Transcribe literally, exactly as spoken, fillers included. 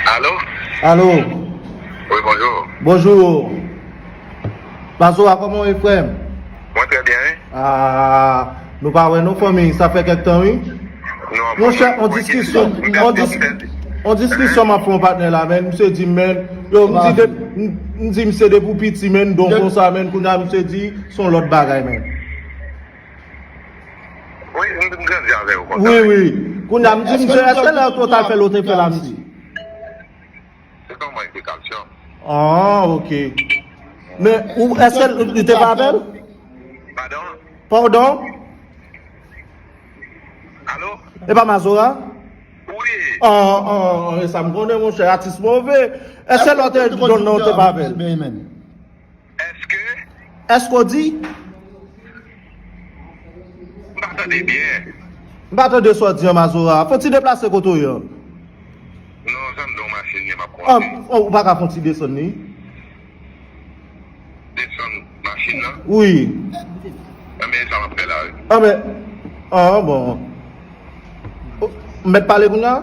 Alo? Alo? Wi, bonjou. Bonjou. Mazora, kòman w ye, frè m? Mwen trè byen, wi. Ah, nou pa wè non, fanmi, sa fè kèk tan, wi. Non, monchè, on diskisyon, on dis-, on diskisyon m ap fè yon patnè la, men, misye di, men, yo, m di, de, m, m di, misye, depi w piti, men, don konsa, men, kounye a, misye di, se yon lòt bagay, men. Wi, m, m grandi avè yo konsa. Wi, wi. Kounye a, m di, misye, èske lè yo t al fè l, yo te fè l a misye? Se kòman eksplikasyon? Ah, ok. Men, ou, èske li te pa avè l? Padon? Padon? Alo? E pa Mazora? Wi. Ah, ah, ah, e sa m konnen, monchè, atis move. Èske lòt don nan ou te pa avè l? Èske? Èske w di? M pa tande byen. M pa tande sa w di an, Mazora. Fò w ti deplase kote w ye an. Non, se anndan yon machin ye m ap kondui. Ah, oh, ou pa ka fè yon ti desann li? Desann machin nan? Wi. Enben, sa m ap fè la, wi. Ah, men, ah, bon. Oh, m mèt pale kounye a?